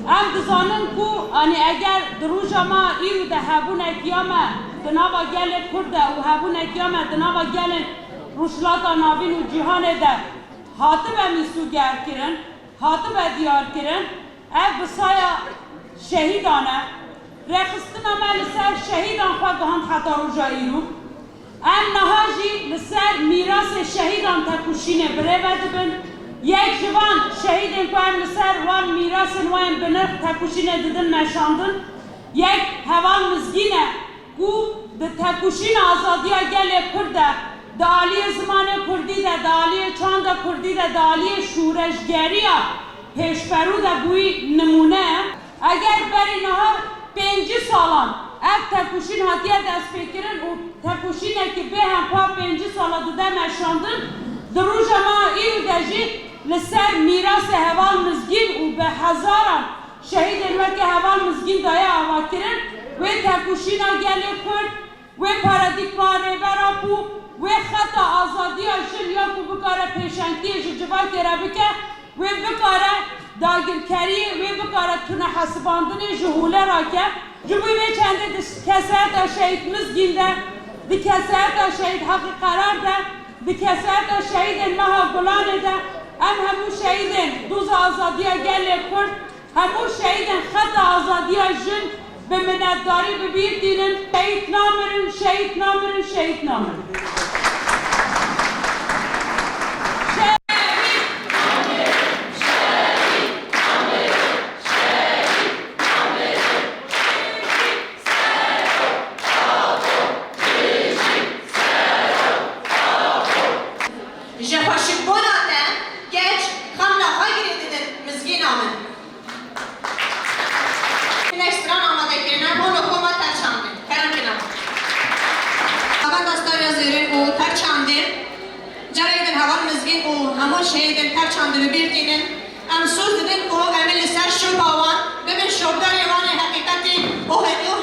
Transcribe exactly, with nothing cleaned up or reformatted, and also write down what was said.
Em dizanin ku, anî eger di roja me îro de hebûnek ya me di nava gelê Kurd de û hebûnek ya me di nava gelên Rojhilata Navîn û cîhanê de hatibe mîsogerkirin, hatibe diyarkirin, ev bi saya şehîdan e. Rêxistina me li ser şehîdan xwe gihand heta roja îro. Em niha jî li ser mîrasê şehîdan tekoşînê birêve dibin. Yek ji van şehîdên ku em li ser wan mîrasên wan bi nirx tekoşînê didin meşandin, yek Heval Mizgîn e ku di tekoşîna azadiya gelê Kurd de, di aliyê zimanê Kurdî de, di aliyê çanda Kurdî de, di aliyê şûreşgeriya pêşberû de bûyî nimûne ye. Eger berî niha pêncî salan ev tekoşîn hatiye destpêkirin û tekoşînekî bêhempa pêncî sala dide meşandin, di roja meha îro de jî li ser mîrasê Heval Mizgîn û bi hezaran şehîdên weke Heval Mizgîn daye avakirin, wê tekoşîna gelê Kurd, wê paradîgma Rêber Apo, wê xeta azadiya jin ya ku bikare pêşengtiyê ji civakê re bike, wê bikare dagirkeriyê, wê bikare tunehesibandinê ji hûle rake. Ji bo vê çendê di kesayeta Şehîd Mizgîn de, di kesayeta Şehîd Heqî Qerar de, di kesayeta şehîdên meha Gulanê de, em hemû şehîdên doza azadiya gelê Kurd, hemû şehîdên xeta azadiya jin bi minetdarî bi bîr tînin. Şehîd namirin, şehîd namirin, şehîd namirin. Ji xweşikbûna te keç xemla xwe girê didin mizgîna min. Hinek stran amade kirine, hûn û xwe me terçandin. Kerem kina. Xebata Starya Zêrîn û terçandin. Careke din Heval Mizgîn û hemû şehîdên terçandin bi bîr tînin. Em soz didin ku em ê li ser şopa wan bibin şopdarê wan ê heqîqetî û hêdî û